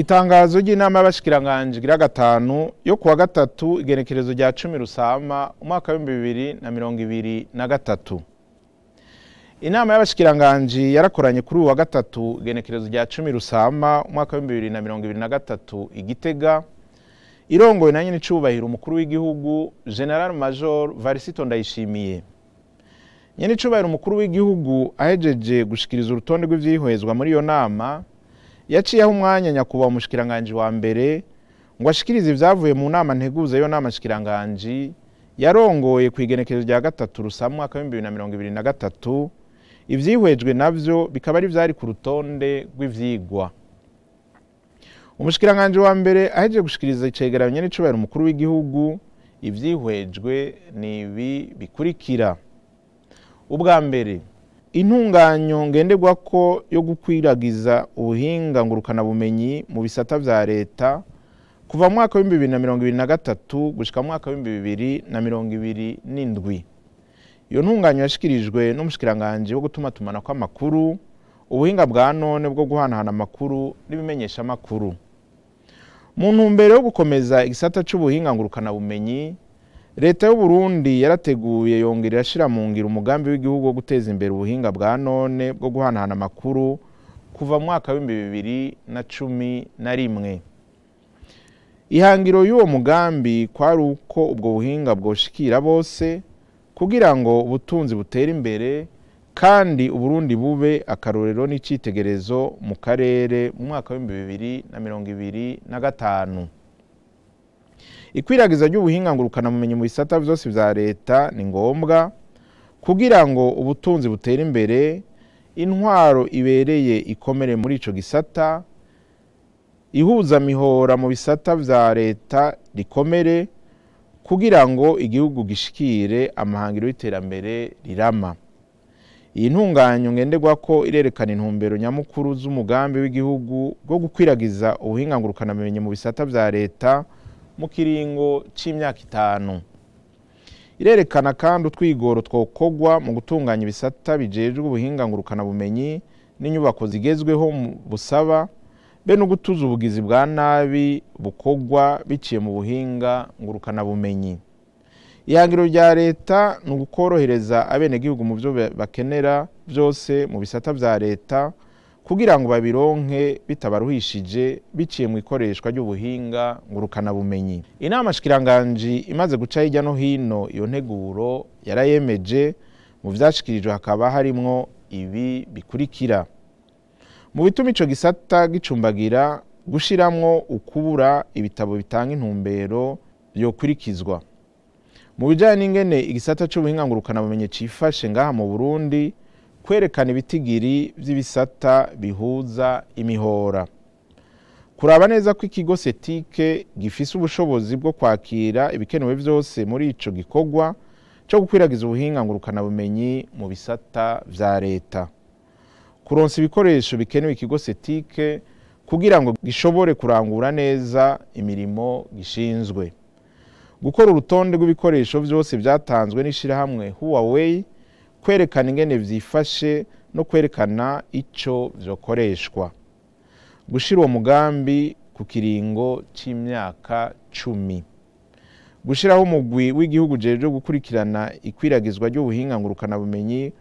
Itangazo ry'inama y'abashikiranganji igira gatanu yo kuwa gatatu, igenekerezo rya 10 Rusama umwaka wa 2023. Inama y'abashikiranganji yarakoranye kuri uyu wa gatatu, igenekerezo rya 10 Rusama umwaka wa 2023, i Gitega, irongowe na nyene icubahiro umukuru w'igihugu, Général Major Varisito Ndayishimiye. Nyene icubahiro umukuru w'igihugu ahejeje gushikiriza urutonde rw'ivyihwezwa muri iyo nama, yaciyeho umwanya nyakubahwa umushikiranganji wa mbere ngo ashikirize ivyavuye mu nama nteguza iyo nama nshikiranganji yarongoye ku igenekerezo rya 3 Rusama umwaka wa 2023. Ivyihwejwe navyo bikaba ari vyari ku rutonde rw'ivyigwa. Umushikiranganji wa mbere ahejeje gushikiriza icegeranyo nyene icubahiro umukuru w'igihugu, ivyihwejwe ni ibi bikurikira: Ubwa mbere, intunganyo ngenderwako yo gukwiragiza ubuhinga ngurukanabumenyi mu bisata vya leta kuva mu mwaka wa 2023 gushika mu mwaka wa 2027. Iyo ntunganyo yashikirijwe n'umushikiranganji wo gutumatumanako amakuru, ubuhinga bwa none bwo guhanahana amakuru n'ibimenyeshamakuru. Mu ntumbero yo gukomeza igisata c'ubuhinga ngurukanabumenyi, leta y'u Burundi yarateguye yongera irashira mu ngiro umugambi w'igihugu wo guteza imbere ubuhinga bwa none bwo guhanahana amakuru kuva mu mwaka wa 2011. Ihangiro y'uwo mugambi kwari uko ubwo buhinga bwoshikira bose kugira ngo ubutunzi butere imbere kandi Uburundi bube akarorero n'icitegerezo mu karere mu mwaka wa 2025. Ikwiragiza ry'ubuhinga ngurukanabumenyi mu bisata vyose vya leta ni ngombwa kugira ngo ubutunzi butere imbere, intwaro ibereye ikomere muri ico gisata, ihuzamihora mu bisata vya leta rikomere, kugira ngo igihugu gishikire amahangiro y'iterambere rirama. Iyi ntunganyo ngenderwako irerekana intumbero nyamukuru z'umugambi w'igihugu bwo gukwiragiza ubuhinga ngurukanabumenyi mu bisata vya leta mu kiringo c'imyaka 5. Irerekana kandi utwigoro twokorwa mu gutunganya ibisata bijejwe ubuhinga ngurukanabumenyi n'inyubako zigezweho busaba, be no gutuza ubugizi bwa nabi bukorwa biciye mu buhinga ngurukanabumenyi. Ihangiro rya leta ni ugukorohereza abenegihugu mu byo bakenera byose mu bisata vya leta kugira ngo babironke bitabaruhishije biciye mu ikoreshwa ry'ubuhinga ngurukanabumenyi. Inama shikiranganji imaze guca hirya no hino iyo nteguro, yarayemeje. Mu vyashikirijwe hakaba harimwo ibi bikurikira: Mu bituma ico gisata gicumbagira, gushiramwo ukubura ibitabo bitanga intumbero yokurikizwa. Mu bijanye n'ingene igisata c'ubuhinga ngurukanabumenyi cifashe ngaha mu Burundi, kwerekana ibitigiri vy'ibisata bihuza imihora. Kuraba neza ko ikigo CETIC gifise ubushobozi bwo kwakira ibikenewe vyose muri ico gikorwa co gukwiragiza ubuhinga ngurukanabumenyi mu bisata vya leta. Kuronsa ibikoresho bikenewe ikigo CETIC kugira ngo gishobore kurangura neza imirimo gishinzwe. Gukora urutonde rw'ibikoresho vyose vyatanzwe n'ishirahamwe Huawei, kwerekana ingene vyifashe no kwerekana ico vyokoreshwa. Gushira uwo mugambi ku kiringo c'imyaka 10. Gushiraho umugwi w'igihugu ujejwe gukurikirana ikwiragizwa ry'ubuhinga ngurukanabumenyi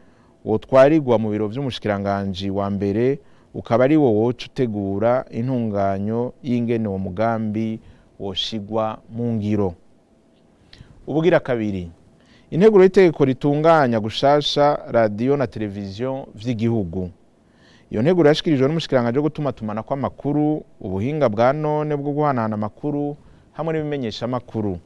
wotwarirwa mu biro vy'umushikiranganji wa mbere, ukaba ari wo woca utegura intunganyo y'ingene uwo mugambi woshigwa mu ngiro. Ubugira kabiri, integuro y'itegeko ritunganya gushasha radiyo na televiziyo vy'igihugu. Iyo nteguro yashikirijwe n'umushikiranganji wo gutumatumanako amakuru, ubuhinga bwa none bwo guhanahana amakuru hamwe n'ibimenyeshamakuru.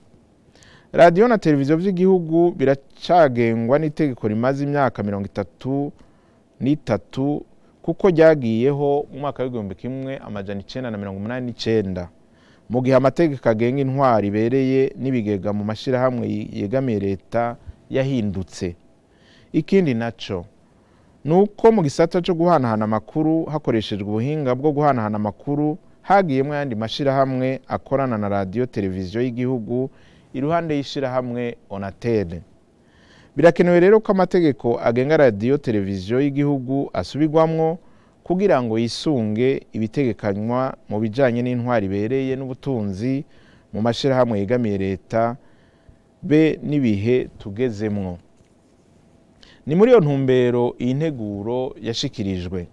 Radiyo na televiziyo vy'igihugu biracagengwa n'itegeko rimaze imyaka 33, kuko ryagiyeho mu mwaka wa 1989, mu gihe amategeko agenga intwaro ibereye n'ibigega mu mashirahamwe yegamiye leta yahindutse. Ikindi naco ni uko mu gisata co guhanahana amakuru hakoreshejwe ubuhinga bwo guhanahana amakuru hagiyemwo ayandi mashirahamwe akorana na radiyo televiziyo y'igihugu iruhande y'ishirahamwe Onatel. Birakenewe rero ko amategeko agenga radiyo televiziyo y'igihugu asubirwamwo kugira ngo yisunge ibitegekanywa mu bijanye n'intwari ibereye n'ubutunzi mu mashirahamwe yegamiye leta be n'ibihe tugezemwo. Ni muri iyo ntumbero iyi nteguro yashikirijwe.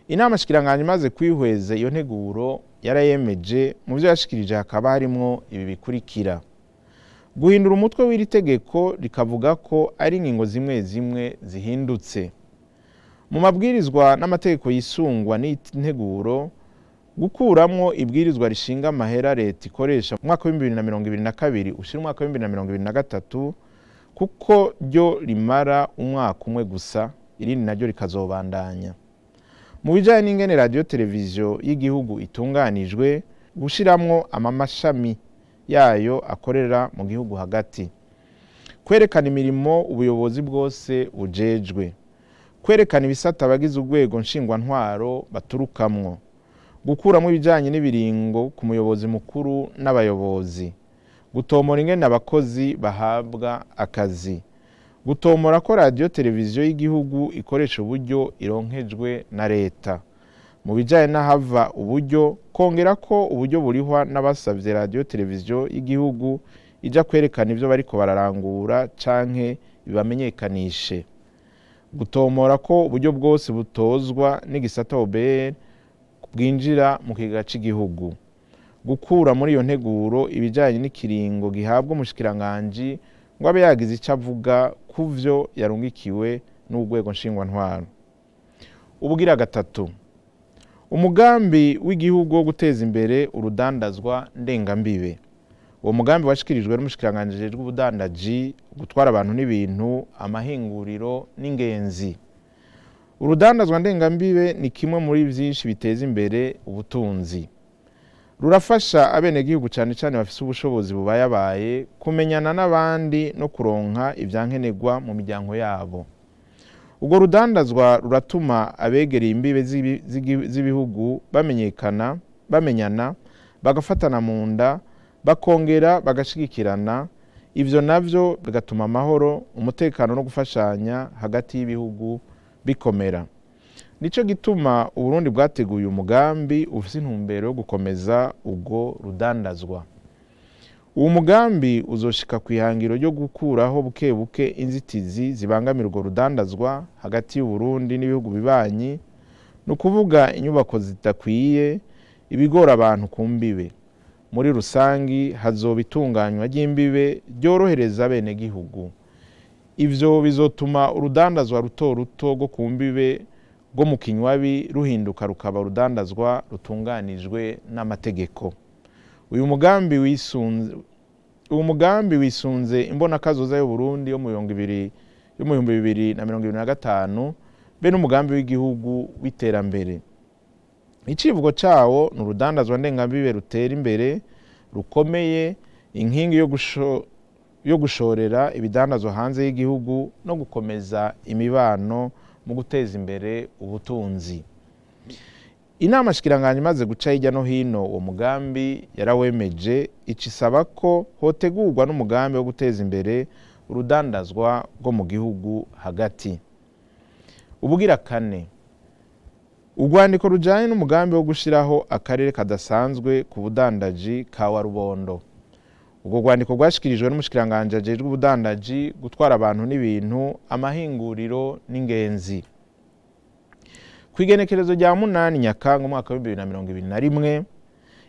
Inama shikiranganje imaze kwihweza iyo nteguro yarayemeje. Mu byo yashikirije hakaba harimwo ibi bikurikira: guhindura umutwe w'iri tegeko rikavuga ko ari ingingo zimwe zimwe zihindutse mu mabwirizwa n'amategeko yisungwa n'integuro, gukuramwo ibwirizwa rishinga amahera leta ikoresha mu mwaka wa 2022 ushira umwaka wa 2023, kuko ryo rimara umwaka umwe gusa, irindi naryo rikazobandanya. Mu bijanye n'ingene radiyo televiziyo y'igihugu itunganijwe, gushiramwo amamashami yayo akorera mu gihugu hagati, kwerekana imirimo ubuyobozi bwose bujejwe, kwerekana ibisata abagize urwego nshingwantwaro baturukamwo, gukuramo ibijanye n'ibiringo ku muyobozi mukuru n'abayobozi, gutomora ingene abakozi bahabwa akazi, gutomora ko radiyo televiziyo y'igihugu ikoresha uburyo ironkejwe na leta. Mu bijanye n'ahava uburyo, kongera ko uburyo burihwa n'abasavye radiyo televiziyo y'igihugu ija kwerekana ivyo bariko bararangura canke bibamenyekanishe, gutomora ko uburyo bwose butozwa n'igisata OBR bwinjira mu kigega c'igihugu, gukura muri iyo nteguro ibijanye n'ikiringo gihabwa umushikiranganji ngo abe yagize ico avuga kuvyo yarungikiwe n'urwego nshingwantwaro. Ubugira gatatu, umugambi w'igihugu wo guteza imbere urudandazwa ndengambibe. Uwo mugambi washikirijwe n'umushikiranganji ajejwe ubudandaji, gutwara abantu n'ibintu, amahinguriro n'ingenzi. Urudandazwa ndengambibe ni kimwe muri vyinshi biteza imbere ubutunzi. Rurafasha abenegihugu, cane cane bafise ubushobozi bubayabaye, kumenyana n'abandi no kuronka ivyankenerwa mu miryango yabo. Urwo rudandazwa ruratuma abegereye imbibe z'ibihugu bamenyekana, bamenyana, bagafatana mu nda, bakongera bagashigikirana. Ivyo navyo bigatuma amahoro, umutekano no gufashanya hagati y'ibihugu bikomera. Nico gituma Uburundi bwateguye umugambi ufise intumbero yo gukomeza ubwo rudandazwa. Uwo mugambi uzoshika ku ihangiro ryo gukuraho buke buke inzitizi zibangamira urwo rudandazwa hagati y'Uburundi n'ibihugu bibanyi, ni ukuvuga inyubako zidakwiye, ibigora abantu ku mbibe. Muri rusangi hazoba itunganywa ry'imbibe ryorohereza abenegihugu. Ivyo bizotuma urudandazwa ruto ruto rwo ku mbibe rwo mu kinywabi ruhinduka rukaba urudandazwa rutunganijwe n'amategeko. Uyu mugambi wisunze imbonakazoza y'Uburundi yo mu 2025 be n'umugambi w'igihugu w'iterambere. Icivugo cawo ni urudandazwa ndengambibe rutera imbere, rukomeye, inkingi yo gushorera ibidandazwa hanze y'igihugu no gukomeza imibano mu guteza imbere ubutunzi. Inama shikiranganje imaze guca hirya no hino uwo mugambi yarawemeje, ica isaba ko hotegurwa n'umugambi wo guteza imbere urudandazwa rwo mu gihugu hagati. Ubugira kane, urwandiko rujanye n'umugambi wo gushiraho akarere kadasanzwe ku budandaji ka Warubondo. Ubwo rwandiko rwashikirijwe n'umushikiranganji ajejwe ubudandaji, gutwara abantu n'ibintu, amahinguriro n'ingenzi. Ku igenekerezo rya 8 Nyakanga umwaka wa 2021,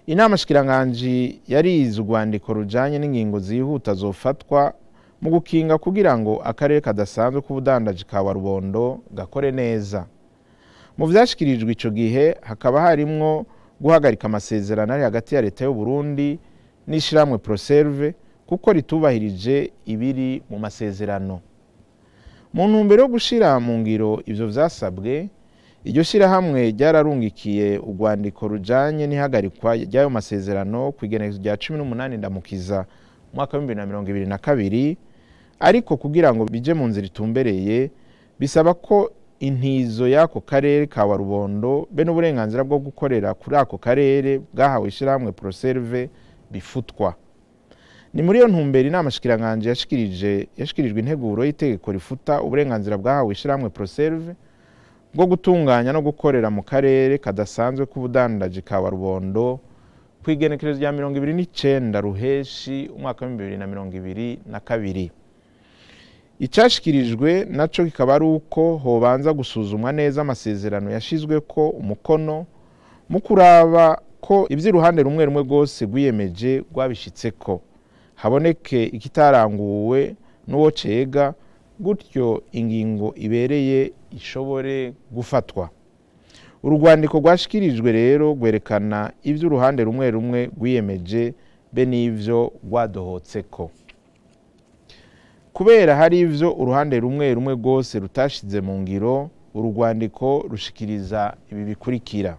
inama shikiranganji yarize urwandiko rujanye n'ingingo zihuta zofatwa mu gukinga kugira ngo akarere kadasanzwe k'ubudandaji ka Warubondo gakore neza. Mu vyashikirijwe ico gihe hakaba harimwo guhagarika amasezerano ari hagati ya leta y'u Burundi n'ishirahamwe Proserve kuko ritubahirije ibiri mu masezerano. Mu ntumbero yo gushira mu ngiro ivyo vyasabwe, iryo shirahamwe ryararungikiye urwandiko rujanye n'ihagarikwa ry'ayo masezerano ku igenekerezo rya 18 Ndamukiza umwaka wa 2022. Ariko kugira ngo bije mu nzira itumbereye, bisaba ko intizo y'ako karere ka Warubondo be n'uburenganzira bwo gukorera kuri ako karere bwahawe ishirahamwe Proserve bifutwa. Ni muri iyo ntumbero inama shikiranganje yashikirijwe integuro y'itegeko rifuta uburenganzira bwahawe ishirahamwe Proserve bwo gutunganya no gukorera mu karere kadasanzwe k'ubudandaji ka Warubondo ku igenekerezo rya 29 Ruheshi umwaka wa 2022. Icashikirijwe naco kikaba ari uko hobanza gusuzumwa neza amasezerano yashizwe ko umukono mu kuraba ko ivy'iruhande rumwe rumwe rwose rwiyemeje rwabishitseko, haboneke ikitaranguwe n'uwo cega, gutyo ingingo ibereye ishobore gufatwa. Urwandiko rwashikirijwe rero rwerekana ivy'uruhande rumwe rumwe rwiyemeje be n'ivyo rwadohotseko. Kubera hari ivyo uruhande rumwe rumwe rwose rutashize mu ngiro, urwandiko rushikiriza ibi bikurikira: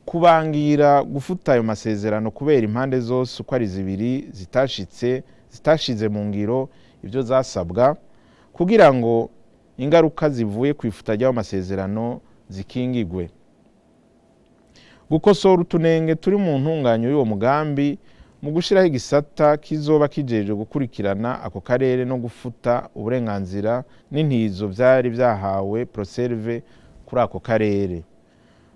kubangira gufuta ayo masezerano kubera impande zose uko ari zibiri zitashize mu ngiro ivyo zasabwa, kugira ngo ingaruka zivuye ku ifuta ry'ayo masezerano zikingigwe. Gukosora utunenge turi mu ntunganyo y'uwo mugambi mu gushiraho igisata kizoba kijejwe gukurikirana ako karere no gufuta uburenganzira n'intizo vyari vyahawe Proserve kuri ako karere.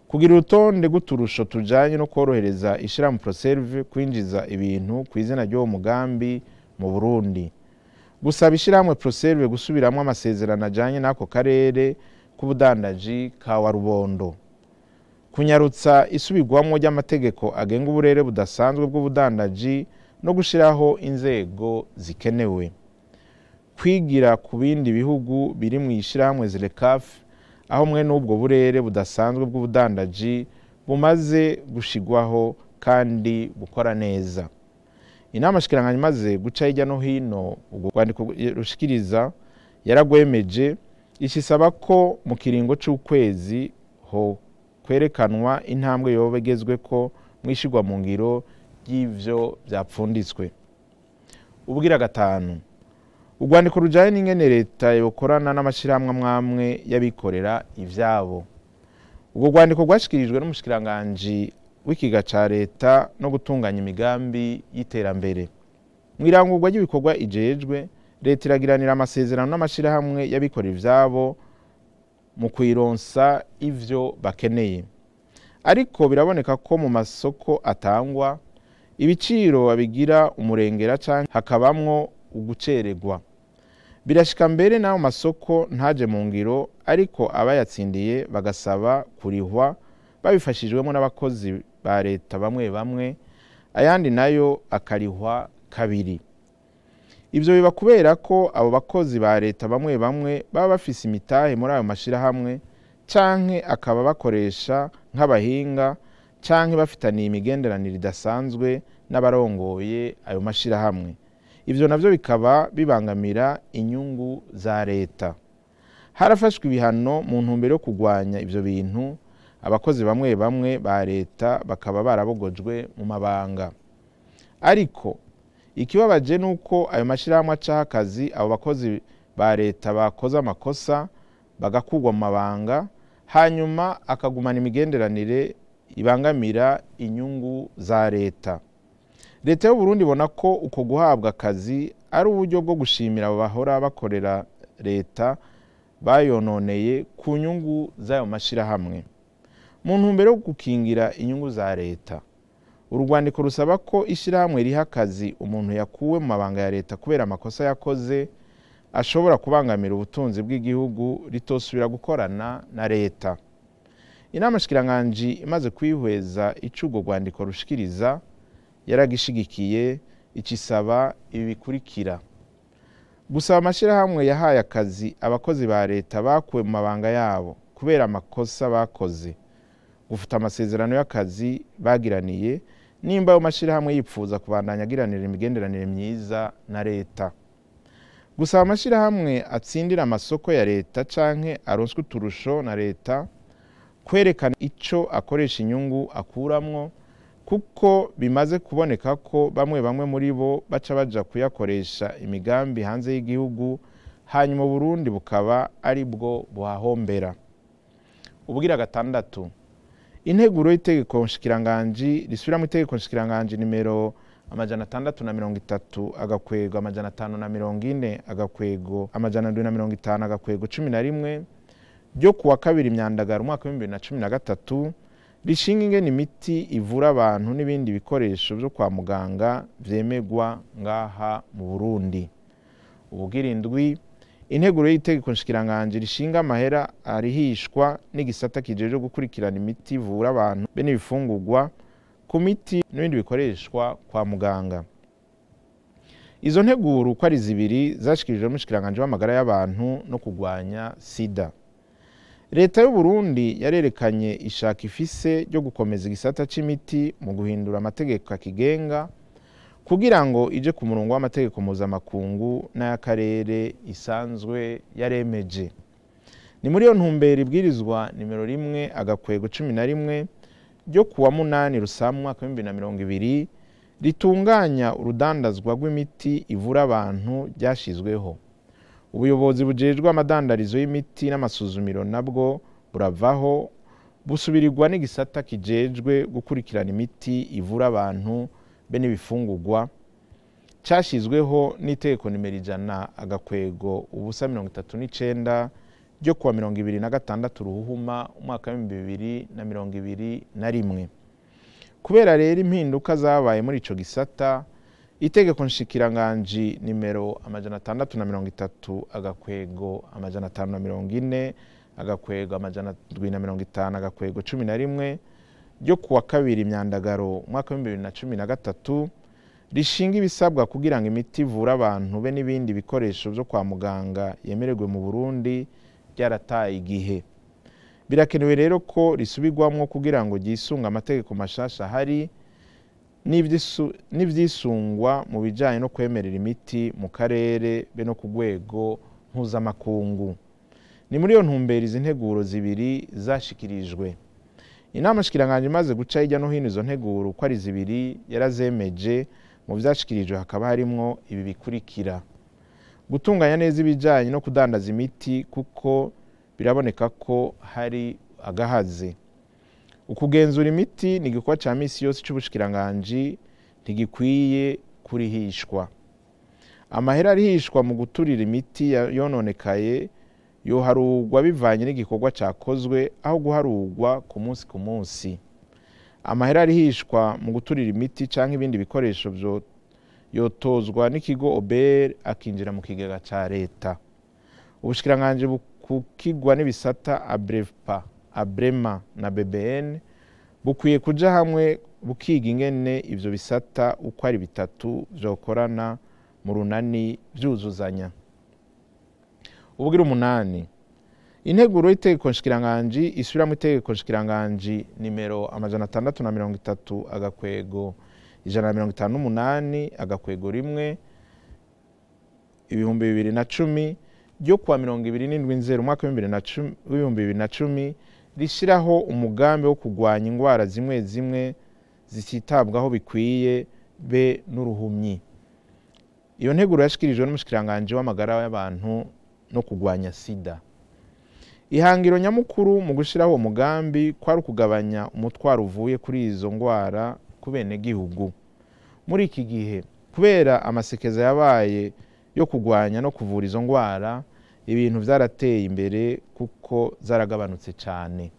Kugira urutonde rw'uturusho tujanye no korohereza ishirahamwe Proserve kwinjiza ibintu ku izina ry'uwo mugambi mu Burundi. Gusaba ishirahamwe Proserve gusubiramwo amasezerano ajanye n'ako karere k'ubudandaji ka Warubondo. Kunyarutsa isubirwamwo ry'amategeko agenga uburere budasanzwe bw'ubudandaji no gushiraho inzego zikenewe. Kwigira ku bindi bihugu biri mu ishirahamwe ZLECAf aho mwe n'ubwo burere budasanzwe bw'ubudandaji bumaze gushigwaho kandi bukora neza. Inama shikiranganji imaze guca hirya no hino ubwo rwandiko rushikiriza yaragwemeje, ishisaba ko mu kiringo c'ukwezi ho kwerekanwa intambwe yoba igezweko mwishigwa mu ngiro y'ivyo vyapfunditswe. Ubwira gatanu, urwandiko rujanye n'ingene leta yokorana n'amashirahamwe amwamwe y'abikorera ivyabo. Ubwo rwandiko rwashikirijwe n'umushikiranganji w'ikiga ca leta no gutunganya imigambi y'iterambere. Mw'irangurwa ry'ibikorwa ijejwe, leta iragiranira amasezerano n'amashirahamwe y'abikorera ivyabo mu kuyironsa ivyo bakeneye. Ariko biraboneka ko mu masoko atangwa ibiciro babigira umurengera canke hakabamwo ugucererwa. Birashika mbere n'ayo masoko ntaje mu ngiro, ariko abayatsindiye bagasaba kurihwa babifashijwemo n'abakozi ba leta bamwe bamwe, ayandi nayo akarihwa kabiri. Ivyo biba kubera ko abo bakozi ba leta bamwe bamwe baba bafise imitahe muri ayo mashirahamwe, canke akaba bakoresha nk'abahinga, canke bafitaniye imigenderanire idasanzwe n'abarongoye ayo mashirahamwe. Ivyo navyo bikaba bibangamira inyungu za leta. Harafashwe ibihano mu ntumbero yo kugwanya ivyo bintu, abakozi bamwe bamwe ba leta bakaba barabogojwe mu mabanga. Ariko ikibabaje nuko ayo mashirahamwe acaho akazi abo bakozi ba leta bakoze amakosa bagakugwa mu mabanga, hanyuma akagumana imigenderanire ibangamira inyungu za leta. Leta y'u Burundi ibona ko uko guhabwa akazi ari uburyo bwo gushimira abo bahora bakorera leta bayononeye ku nyungu z'ayo mashirahamwe. Mu ntumbero yo gukingira inyungu za leta, urwandiko rusaba ko ishirahamwe riha akazi umuntu yakuwe mu mabanga ya leta kubera amakosa yakoze ashobora kubangamira ubutunzi bw'igihugu ritosubira gukorana na leta. Inama shikiranganji imaze kwihweza ico urwo rwandiko rushikiriza yaragishigikiye, icisaba ibi bikurikira: gusaba amashirahamwe yahaye akazi abakozi ba leta bakuwe mu mabanga yabo kubera amakosa bakoze, gufuta amasezerano y'akazi bagiraniye nimba ayo mashirahamwe yipfuza kubandanya agiranira imigenderanire myiza na leta, gusaba amashirahamwe atsindira amasoko ya leta canke aronswe uturusho na leta kwerekana ico akoresha inyungu akuramwo, kuko bimaze kuboneka ko bamwe bamwe muri bo baca baja kuyakoresha imigambi hanze y'igihugu, hanyuma Burundi bukaba ari bwo buhahombera. Ubwira gatandatu, integuro y'itegeko nshikiranganji risubira mu itegeko nshikiranganji nimero 630 agakwego 540 agakwego 750 agakwego 11 ryo kuwa kabiri Myandagaro umwaka w'ibihumbi bibiri na cumi na gatatu rishinga ingene imiti ivura abantu n'ibindi bikoresho vyo kwa muganga vyemegwa ngaha mu Burundi. Ubugira indwi, integuro y'itegeko nshikiranganji rishinga amahera arihishwa n'igisata kijejwe gukurikirana imiti ivura abantu be n'ibifungurwa ku miti n'ibindi bikoreshwa kwa muganga. Izo nteguro uko ari zibiri zashikirijwe n'umushikiranganji w'amagara y'abantu no kugwanya sida. Leta y'u Burundi yarerekanye ishaka ifise ryo gukomeza igisata c'imiti mu guhindura amategeko akigenga kugira ngo ije ku murongo w'amategeko mpuzamakungu n'ay'akarere isanzwe yaremeje. Ni muri iyo ntumbero ibwirizwa nimero 1-11 ryo kuwa 8 Rusama umwaka w'ibihumbi bibiri na mirongo ibiri ritunganya urudandazwa rw'imiti ivura abantu ryashizweho. Ubuyobozi bujejwe amadandarizo y'imiti n'amasuzumiro nabwo buravaho busubirirwa n'igisata kijejwe gukurikirana imiti ivura abantu be n'ibifungurwa cashizweho n'itegeko nimero 100-039 ryo kuwa 26 Ruhuhuma umwaka w'ibihumbi bibiri na mirongo ibiri na rimwe. Kubera rero impinduka zabaye muri ico gisata, itegeko nshikiranganji nimero 630-540 -750-11 ryo kuwa 2 Myandagaro umwaka w'ibihumbi bibiri na cumi na gatatu rishinga ibisabwa kugira ngo imiti ivura abantu be n'ibindi bikoresho vyo kwa muganga yemererwe mu Burundi ryarataye igihe. Birakenewe rero ko risubirwamwo kugira ngo ryisunge amategeko mashasha hari n'ivyisungwa mu bijanye no kwemerera imiti mu karere be no ku rwego mpuzamakungu. Ni muri iyo ntumbero izi nteguro zibiri zashikirijwe. Inama nshikiranganji imaze guca hirya no hino izo nteguro uko ari zibiri yarazemeje. Mu vyashikirijwe hakaba harimwo ibi bikurikira: gutunganya neza ibijanye no kudandaza imiti kuko biraboneka ko hari agahaze. Ukugenzura imiti ni igikorwa ca misi yose c'ubushikiranganji, ntigikwiye kurihishwa. Amahera arihishwa mu guturira imiti yononekaye yoharugwa bivanye n'igikorwa cakozwe aho guharugwa ku munsi ku munsi. Amahera arihishwa mu guturira imiti canke ibindi bikoresho vyo yotozwa n'ikigo OBR akinjira mu kigega ca leta. Ubushikiranganji bukukigwa n'ibisata ABREPA, ABREMA na BBN bukwiye kuja hamwe bukiga ingene ivyo bisata uko ari bitatu vyokorana mu runani vyuzuzanya. Ubugira 8, integuro y'itegeko nshikiranganji isubiramwo itegeko nshikiranganji nimero 630-158-1 2010 ryo kuwa 27 Nzero umwaka w'ibihumbi bibiri na cumi rishiraho umugambi wo kugwanya ingwara zimwe zimwe zititabwaho bikwiye be n'uruhumyi. Iyo nteguro yashikirijwe n'umushikiranganji w'amagara y'abantu no kugwanya sida. Ihangiro nyamukuru mu gushiraho umugambi kwari ukugabanya umutwaro uvuye kuri izo ngwara ku benegihugu. Muri iki gihe kubera amasekeza yabaye yo kugwanya no kuvura izo ngwara, ibintu vyarateye imbere kuko zaragabanutse cane.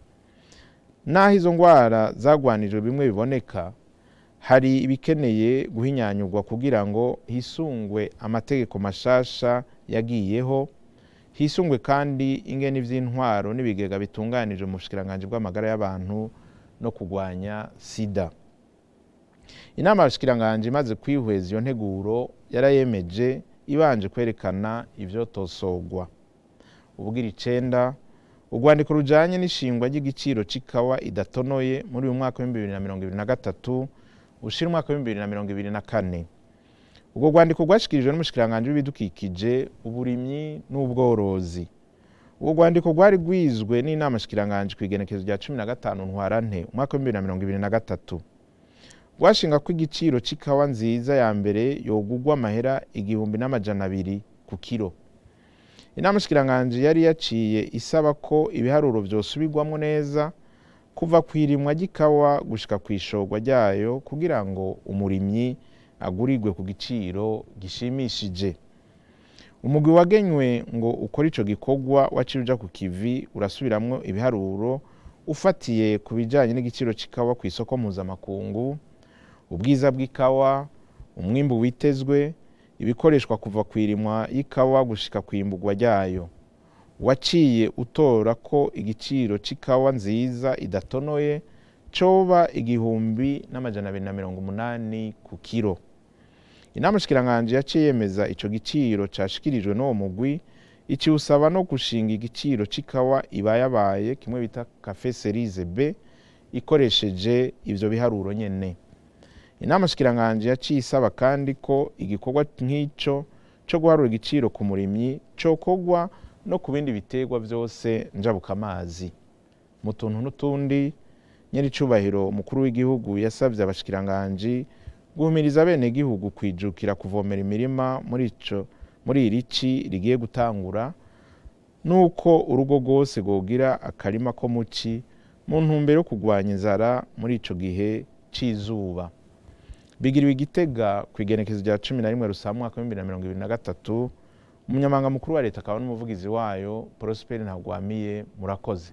Naho izo ngwara zagwanijwe bimwe biboneka, hari ibikeneye guhinyanyurwa kugira ngo hisungwe amategeko mashasha yagiyeho, hisungwe kandi ingene ivy'intwaro n'ibigega bitunganije mu bushikiranganji bw'amagara y'abantu no kugwanya sida. Inama y'abashikiranganji imaze kwihweza iyo nteguro yarayemeje ibanje kwerekana ivyo tosogwa. Ubugira 9, urwandiko rujanye n'ishingwa ry'igiciro c'ikawa idatonoye muri uyu mwaka w'ibihumbi bibiri na mirongo ibiri na gatatu ushira umwaka w'ibihumbi bibiri na mirongo ibiri na kane. Ubwo rwandiko rwashikirijwe n'umushikiranganji w'ibidukikije, uburimyi n'ubworozi. Ubwo rwandiko rwari rwizwe n'inama nshikiranganji kw'igenekerezo rya 15 Ntwarante umwaka w'ibihumbi bibiri na mirongo ibiri na gatatu. Rwashinga ko igiciro c'ikawa nziza ya mbere yogugwa amahera 1200 ku kiro. Inama nshikiranganji yari yaciye isaba ko ibiharuro vyosubirwamwo neza kuva kw'irimwa ry'ikawa gushika kw'ishorwa ryayo kugira ngo umurimyi agurirwe ku giciro gishimishije. Umugwi wagenywe ngo ukore ico gikorwa waciye uja ku kivi, urasubiramwo ibiharuro ufatiye ku bijanye n'igiciro c'ikawa kw'isoko mpuzamakungu, ubwiza bw'ikawa, umwimbu witezwe, ibikoreshwa kuva kw'irimwa y'ikawa gushika kw'imburwa ryayo. Waciye utora ko igiciro c'ikawa nziza idatonoye coba 1280 ku kiro. Inama nshikiranganji yaciye yemeza ico giciro cashikirijwe n'uwo mugwi, ikiwusaba no gushinga igiciro c'ikawa ibayabaye, kimwe bita café cerise B, ikoresheje ivyo biharuro nyene. Inama nshikiranganji yaciye isaba kandi ko igikorwa nk'ico co guharura igiciro ku murimyi cokorwa no ku bindi biterwa vyose njabukamazi. Mu tuntu n'utundi, nyiricubahiro umukuru w'igihugu yasavye abashikiranganji guhimiriza abenegihugu kwijukira kuvomera imirima muri iri ci rigiye gutangura, nuko urugo rwose rwogira akarima ko muci mu ntumbero yo kurwanya inzara muri ico gihe c'izuba. Bigiriwe Igitega kw'igenekezo rya 11 Rusama umwaka wa 2023. Umunyamabanga mukuru wa leta akaba n'umuvugizi wayo, Prosper Ntagwamiye. Murakoze.